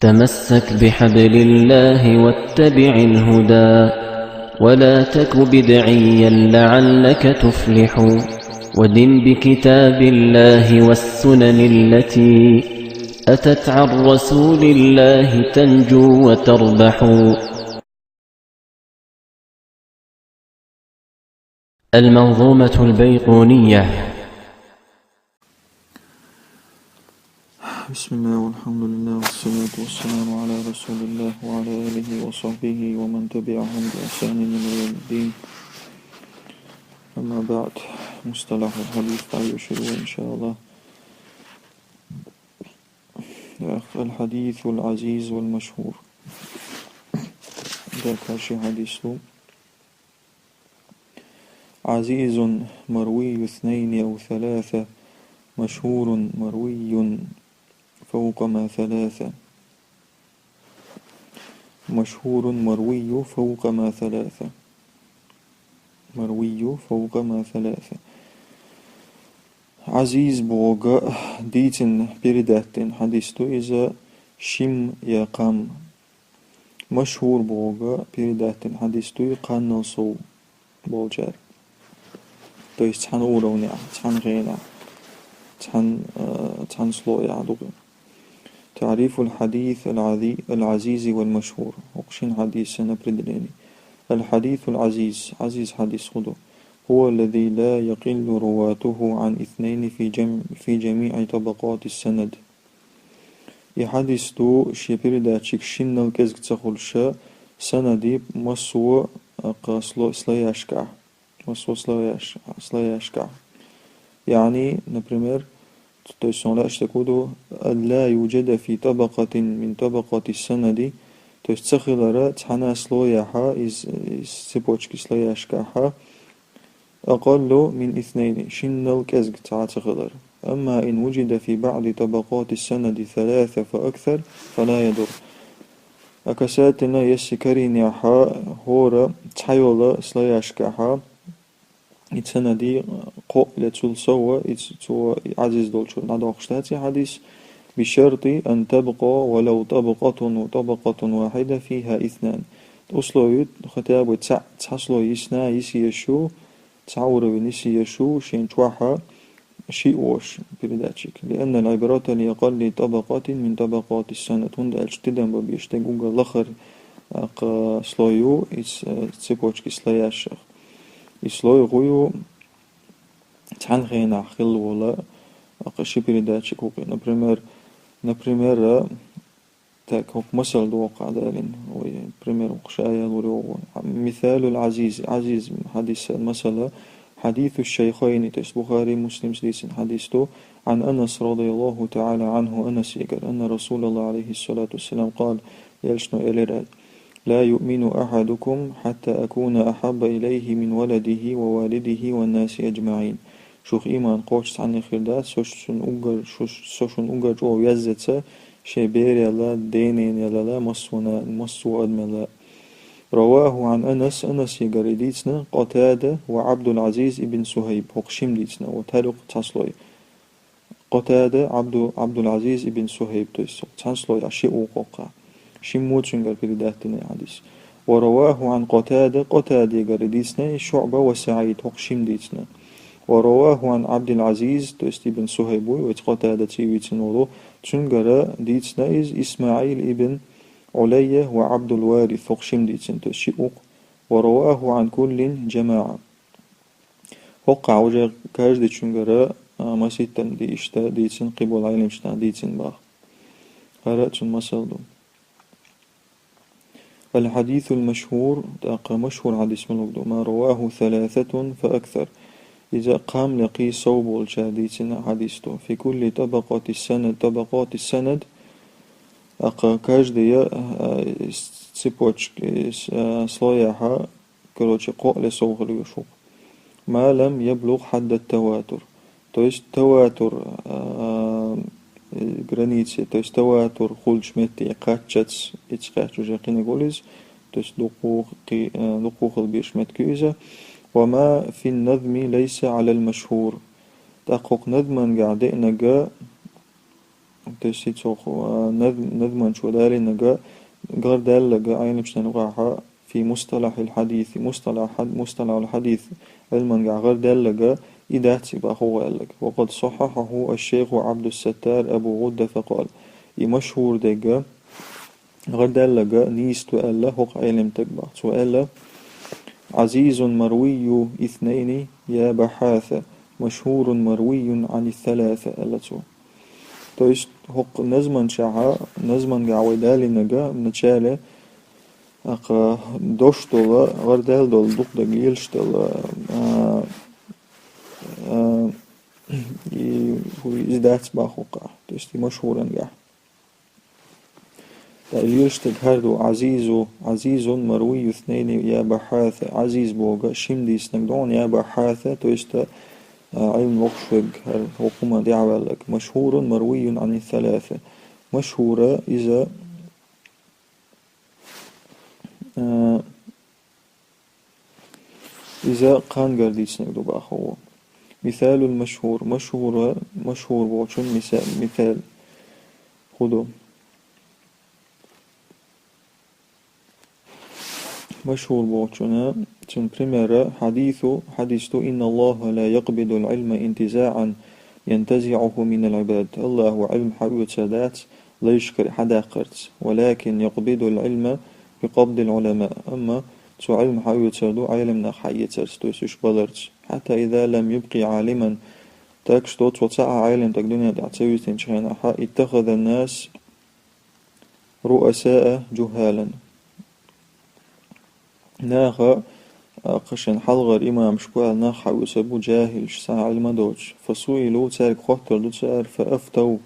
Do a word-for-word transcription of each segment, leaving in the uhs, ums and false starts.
تمسك بحبل الله واتبع الهدى، ولا تك بدعيا لعلك تفلح، ودن بكتاب الله والسنن التي أتت عن رسول الله تنجو وتربح. المنظومة البيقونية. بسم الله والحمد لله والصلاة والسلام على رسول الله وعلى آله وصحبه ومن تبعهم بإحسان إلى يوم الدين. أما بعد، مصطلح الحديث تعيش إن شاء الله. الحديث العزيز والمشهور. ذاك شي حديث له. عزيز مروي اثنين أو ثلاثة، مشهور مروي فوق ما ثلاثة. مشهور مروي فوق ما ثلاثة. مروي فوق ما ثلاثة. Азиз бохург дийцина, передать дина хьадис ду иза шим я кхам. Машхур бохург передать дина хьадис ду и кханнал сов болчара. То есть цхьан уровнехь, цхьан хенахь, цхьан, э, цхьан слоехь ду-кх. تعريف الحديث العزي-، العزيز والمشهور. ХӀокху шина хьадисан определение. الحديث العزيز, Ӏазиз хьадис хӀун ду? هو الذي لا يقل رواته عن اثنين في جم-، في جميع طبقات السند. И хьадис ду, шен передатчик шиннал кӀезиг ца хуьлуш, санади массо а кха сло-, слояшкахь. Массо а слояш-, слояшкахь. Яъни, например, то есть, сон лаьаш дерг хӀун ду, ألا يوجد في طبقة من طبقات السند, то есть, ца хилар цхьана слояхьа, из, из цепочки слояшкахьа, أقل من اثنين, шиннал кӀезиг цхьа ца хилар. أما إن وجد في بعض طبقات السند ثلاثة فأكثر فلا يضر. А касательно, если карийнехьа хӀора цхьайолу слояшкахьа, и санади кхоъ ле цул сов, и ц-, цо и Ӏазиз долчуьра дӀадоккхуш дац и хьадис, بشرط أن تبقى ولو طبقة، طبقة واحدة فيها اثنان. Условие, хотя бы цхьа, цхьа слой йисна йисъеш ю, цхьа уровень йисъеш ю, шен чохь шиъ волуш передатчик. لأن العبرة لأقل طبقة من طبقات السند. ХӀунда аьлча тидам бан безаш дерг уггар лахара, а, кха слой ю, иза, э, цепочки слояшках. И слой хӀун ю, цхьана хенахь хилла волу, а, кха ши передатчик хӀокху. Например, например, а, Так, хӀокху масал доху Ӏадалин, ой, пример хӀокху ша ялур йогӀу. مثال العزيز, Ӏазиз хьадисан масала, حديث الشيخين, то есть Бухари, Муслимс дийцина хьадис ду, عن أنس رضي الله تعالى عنه, Анасигара, أن رسول الله عليه الصلاة والسلام قال, элчано элира: لا يؤمن أحدكم حتى أكون أحب إليه من ولده ووالده والناس أجمعين. Шух ийман кхоччуш цхьанна хир дац, со шуна уггар, шу, со шуна уггар чӀогӀа веззаца, шен берел а, денел а, массо а, массо а адамел а. رواه عن أنس, Анасигара и дийцина, قتادة وعبد العزيز بن صهيب, хӀокху шимма дийцина, вот хӀара юкъа цхьа слой. Къатада, Абду-, Абдул-Азиз ибн Сухайб, то есть цхьана слой а шиъ ву хӀокху. Шиммо цуьнгара передать дина и хьадис. ورواه عن قتادة, Къатадегара дийцина и ШуӀба ва СаӀид, хӀокху шимма дийцина. ورواه عن عبد العزيز, то есть ибн Сухайб вуй, вайца Къатада цӀий вийцина волу, цуьнгара дийцина иза ИсмаӀил ибн Ӏулайя ва Абдул-Варис, хӀокху шимма дийцина, то есть шиъ ву-кх. ورواه عن كل جماعة. ХӀокхахь уже каждыйчуьнгара, а, масийттана диъ иштта дийцина, кхин болу Ӏеламчу наха дийцина боху. ХӀара а цуьнан масал ду. الحديث المشهور, тӀаккха машхур хьадис муьлха ду, ما رواه ثلاثة فأكثر. Иза кхам лекхий сов болчара дийцина хьадис ду. في كل طبقة السند, طبقات السند, тӀаккха каждая, а, цепочка, а, слояхьа, короче, кхоъ ле сов хила везаш ву-кх. ما لم يبلغ حد التواتر. То есть таватур, а, э, границе, то есть таватур хуьлучу метте кхаччалц, иза кхаьчча уже кхиниг волу иза, то есть дукха кхи-, э, дукха хила безаш меттиг ю иза. وما في النظم ليس على المشهور. ТӀаккха хӀокху назмангахь деънарг То есть, цо, а, наз-, назманчо далинага, гӀардаьллага, Ӏилманча нахаха, في مصطلح الحديث, мусталахь хьад-, мусталахьул хьадис, Ӏилманга гӀардаьллага, и дац бах хӀу аьллаг. وقد صححه الشيخ عبد الستار أبو غدة فقال. И машхӀур дега, гӀардаьллага нийса ду аьлла, хӀокху Ӏилманчо бах. Цо аьлла: عزيز مروي اثنين يا بحاث، مشهور مروي عن الثلاثة, аьлла цо. То есть, хӀокху назманчохь, назманга вай далинага, вначале, аха, дош долу, гӀардаьлла долу дукха дага лелаш долу, а, а, и, хӀу иза дац бах хӀокхахь. То есть, и машхӀурангахь. ТӀаккха лелаш дерг хӀара ду: عزيز، عزيز مروي اثنين يا بحاث. Ӏазиз бохург шимма дийцинарг ду хьуна, я бахьаса, то есть, а, Ӏилма лохуш верг, хӀара хӀокху хӀуманна тӀаьхьаваьлларг. مشهور مروي عن الثلاثة. МашхӀур иза, а, иза кхаьнгара дийцинарг ду бах хӀу. مثال المشهور. МашхӀур, машхӀур бохучун миса-, мисал хӀу ду? МашхӀур бохучун, цуьнан пример: حديث, хьадис ду: إن الله لا يقبض العلم انتزاعا ينتزعه من العباد. АллахӀа Ӏилма хьаоьцур дац лайшкара хьадаккхарца. ولكن يقبض العلم بقبض العلماء. Амма цо Ӏилма хьаоьцур ду Ӏеламнах хьаэцарца, то есть уьш баларца. حتى إذا لم يبق عالما. Так что цо цхьа а Ӏелам стаг дуьнен тӀехь ца вистинчу хенахь, اتخذ الناس رؤساء جهالا. Наха, а, кху шайн хьалхара имамаш бу аьлла, нах хьаоьцур бу жахӀилаш, цхьа а Ӏилма доцуш. فسئلوا, цаьрга хоттур ду цара, فأفتوا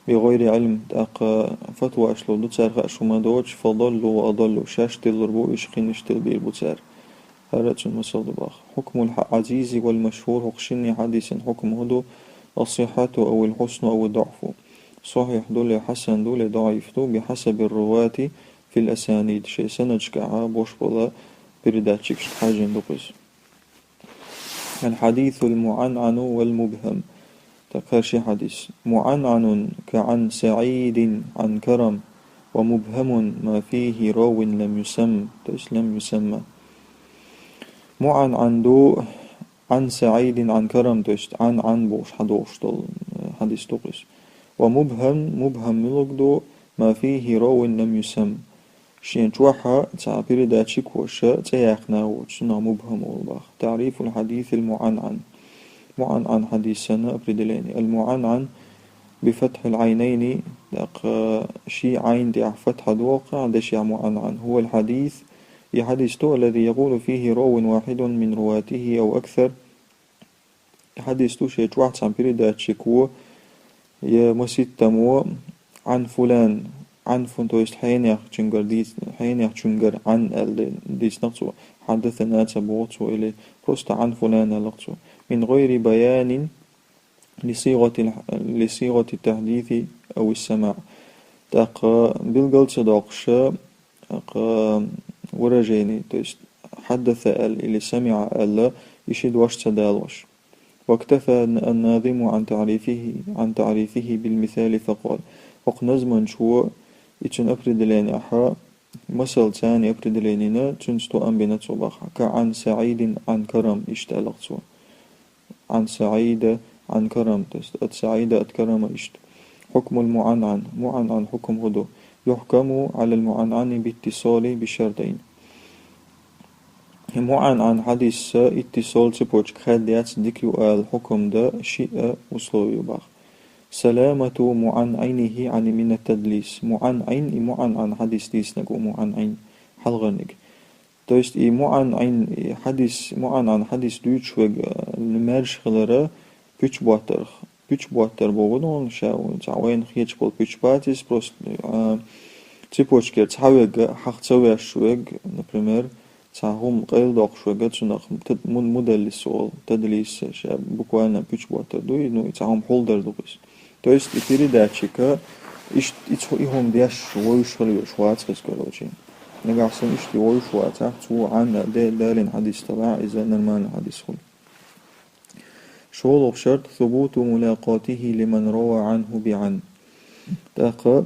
بغير علم, тӀаккха фатваш лур ду цара, хууш хӀума доцуш, فضلوا وأضلوا, шаьш тиллур бу уьш, кхин иштта тилбийр бу цара. ХӀара а цуьнан масал ду бах. حكم العزيز والمشهور, хӀокху шинне хьадисан хьукам хӀу ду: الصحة أو الحسن أو الضعف. Сахьихь ду ле, хьасан ду ле, даӀиф ду, بحسب الرواة في الأسانيد. Шайн санадашкахь бош болу передатчикашка хьаьжжина ду иза. الحديث المعنعن والمبهم. ТӀаккха ши хьадис. معنعن كعن سعيد عن كرم، ومبهم ما فيه راو لم يسم, то есть لم يسمى. МуӀанӀан ду عن سعيد عن كرم, то есть عن, عن бохуш хьадохуш долу, э, хьадис ду иза. ومبهم, мубхам муьлург ду, ما فيه راو لم يسم. Шен чохь цхьа передатчик ваша цӀе яьккхина воцу, цунах мубхам олу бах. تعريف الحديث المعنعن. МуӀанӀан хьадисан определение. المعنعن بفتح العينين, тӀаккха ши Ӏайн тӀехь фатхьа доху, дешехь معنعن. هو الحديث, и хьадис ду, الذي يقول فيه راو واحد من رواته أو أكثر. Хьадис ду шен чохь цхьана передатчико, я маситтамо, عن فلان, عن فلان, то есть хьенехчуьнгара дийц-, хьенехчуьнгара عن аьлла дийцинарг цо, حدثنا ца боху цо, или просто عن فلان аьлларг цо. من غير بيان لصيغة الح-, لصيغة التحديث أو السماع. ТӀаккха билгал ца доккхуш, тӀаккха выражение, то есть حدث аьлла или سمع аьлла, и ши дош ца далош. واكتفى الناظم عن تعريفه، عن تعريفه بالمثال فقال. ХӀокху назманчо и цуьнан определениехь, масалца и определенина, цуьнца тоам бина цо бах. كعن سعيد عن كرم, иштта аьлларг цо. عن سعيد عن كرم, то есть от سعيد, от كرم иштта. حكم المعنعن, муӀанӀан хьукам хӀу ду. يحكم على المعنعن باتصال بشرطين. МуӀанӀан хьадисца иттисал, цепочка хаьдда яц, дика ю ала хьукам дан шиъ условие бах. سلامة معنعنه عن, من التدليس. МуӀанӀин, и муӀанӀан хьадис дийцинарг ву муӀанӀин, хьалхарниг. То есть и муӀанӀин, и хьадис, муӀанӀан хьадис дуьйцуш верг, э, маьрша хилар пуьчу боттарх. Пуьчу боттар боху нуна ша, цхьа вайна хеташ болу пуьчу бац иза, просто, а, цепочкера цхьа верг хьаха ца веш верг, например, цхьа хӀума къайладоккхуш верг, цунах тад-, му-, мудаллис олу, тадлис, ша буквально пуьчу боттар ду, и, ну, и цхьа хӀума хьулдар ду иза. То есть и передатчика, ишт-, и цхьа и хӀума деш вовзаш хила веш вац иза, короче. Нагахь санна ишт и вовзаш вацахь, цо Ӏан де-, далийна хьадис талахь, иза нормальный хьадис хуьлу. ШолгӀа шарт: ثبوت ملاقاته لمن روى عنه بعن. ТӀаккха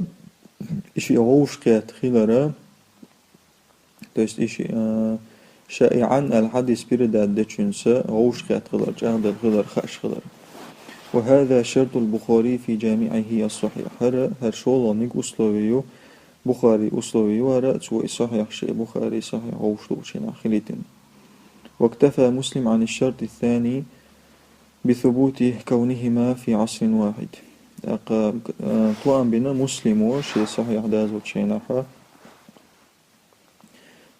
и шиъ вовшахкхетта хилара, то есть и шиъ, а, шаиӀан аьлла хьадис передать дечуьнца вовшахкхетта хилар, чӀагӀделла хилар, хууш хилар. وهذا شرط البخاري في جامعه الصحيح. ХӀара, хӀара шолгӀаниг условие ю, Бухари условие ю хӀара, цо и Сахьихь ший, Бухари Сахьихь вовшахтухучу хенахь хилийтина. واكتفى مسلم عن الشرط الثاني بثبوت كونهما في عصر واحد. ТӀаккха, а, тоам бина Муслимо шен Сахьихь дазучу хенахь,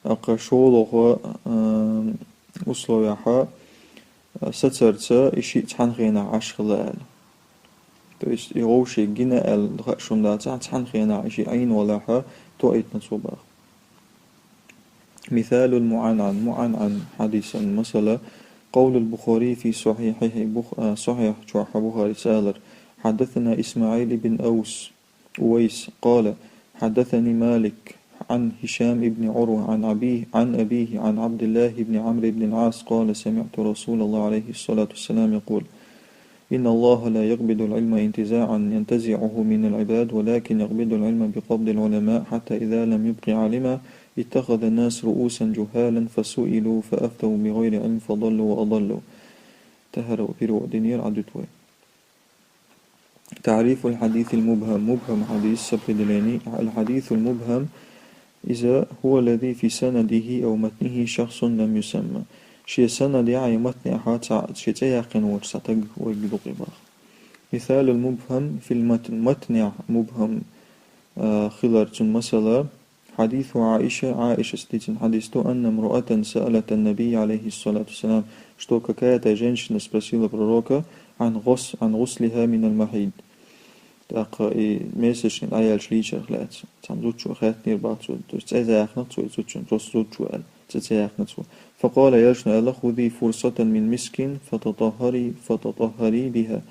ТӀаккха шолгӀа, а, условиехь, а, сацарца и шиъ цхьана хенахь Ӏаш хилла аьлла. То есть и вовшех гина аьлла хууш хӀума дацахь, цхьана хенахь и шиъ Ӏийна валахь, тоуьйтина цо боху. مثال المعنعن, муӀанӀан хьадисан масала, قول البخاري في صحيحه, Бух-, а, Сахьихь чохь Бухарис алар: حدثنا إسماعيل بن أوس، أويس قال: حدثني مالك عن هشام بن عروة عن أبيه، عن أبيه عن عبد الله بن عمرو بن العاص قال: سمعت رسول الله عليه الصلاة والسلام يقول: إن الله لا يقبض العلم انتزاعا ينتزعه من العباد، ولكن يقبض العلم بقبض العلماء، حتى إذا لم يبق عالما اتخذ الناس رؤوسا جهالا فسئلوا فأفتوا بغير علم فضلوا وأضلوا. Тахьара перевод динера Ӏадуьту вай. تعريف الحديث المبهم. Мубхам хьадис, определение. الحديث المبهم, иза هو الذي في سنده أو متنه شخص لم يسم. Шен санадехь я матнехь цхьа, шен цӀе яьккхина воцу цхьа стаг вайга дукъе баха. مثال المبهم في المتن. Матнехь мубхам, а, хилар цуьнан масала, حديث عائشة, Ӏаишас дийцина хьадис ду, أن امرأة سألت النبي عليه الصلاة والسلام, что какая-то женщина спросила пророка عن غس-, عن غسلها من المحيض. ТӀаккха и месячный дӀаяьлча лийчарх лаьцна. Цхьана зудчо хаьттинера боху цо, то есть цӀе яьккхина цо и зудчун, просто зудчо аьлла, цӀе ца яьккхина цо. فقال, элчано аьлла: خذي فرصة من مسك فتطهري، فتطهري بها.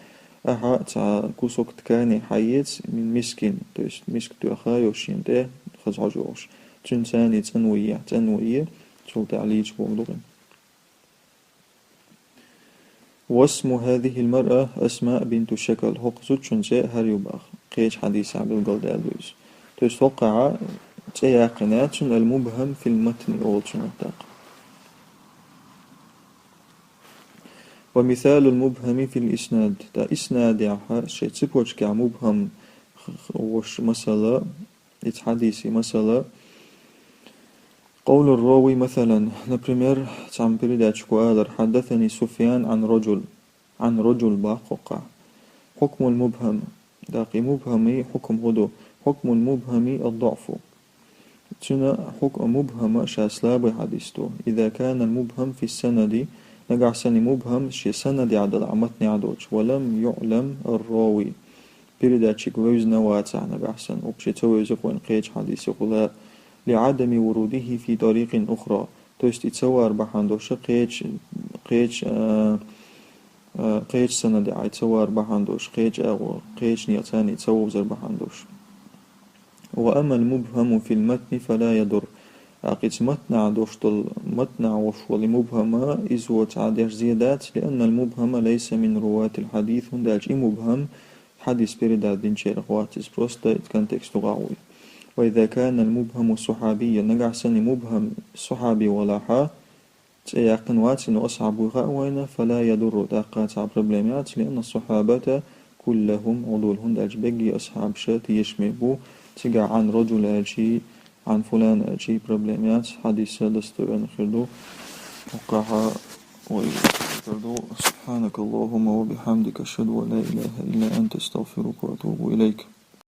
Ахьа цхьа кусок ткани хьаэца, من مسك, то есть миск тоьхна йолуш шена тӀе хаза хьожа йолуш. Цуьнца цӀанво е, цӀанво е, цул тӀаьхьа лийча бохург ду-кх и. واسم هذه المرأة أسماء بنت شكل. ХӀокху зудчун цӀе хӀара ю боху. Кхечу хьадисехь билгалдаьлла ду иза. То есть хӀокхахь цӀе яьккхина яц цуьнан, المبهم في المتن олучунах тӀаккха. ومثال المبهم في الإسناد. ТӀаккха иснадехь, шайн цепочкехь мубхам х-, х-, волуш масала, и хьадисан масала, قول الراوي مثلا, например, цхьана передачехь алар: حدثني سفيان عن رجل, عن رجل боху хӀокхахь. حكم المبهم, тӀаккха и мубхаман хьукам хӀун ду? حكم المبهم الضعف. Цуьнан хьукам, мубхам ша слабый хьадис ду. إذا كان المبهم في السند, нагахь санна и мубхам шен санадехь далахь, матнехь доцуш, ولم يعلم الراوي, передатчик вевзина вацахь нагахь санна, вообще ца вевзира вайна кхечу хьадисехула, لعدم وروده في طريق أخرى. То есть и ца вар бахьана долуш кхечу, кхечу, а, а, кхечу санадехь и ца вар бахьана долуш, кхечу агӀор, кхечу некъаца и ца вовзар бахьана долуш. وأما المبهم في المتن فلا يضر. ТӀаккха иза матнахь долуш долу, матнахь волуш волу и мубхам, иза цхьа деш зе дац, لأن المبهم ليس من رواة الحديث, хӀунда аьлча и мубхам хьадис передать динчарах вац иза, просто и контекст юкъахь вуй. وإذا كان المبهم صحابيا, нагахь санна и мубхам сахьаби валахь, цӀе яьккхина вац, но асхьаб вуй хаьа вайна, فلا يضر, тӀаккха цхьа проблема яц, لأن الصحابة كلهم عدول, хӀунда аьлча берриге асхьабаш тешаме бу, цигахь عن رجل аьлча, عن فلان аьлча проблема яц, хьадис достоверный хир ду. ХӀокхахь вай хир ду. سبحانك اللهم وبحمدك، أشهد أن لا إله إلا أنت، أستغفرك وأتوب إليك.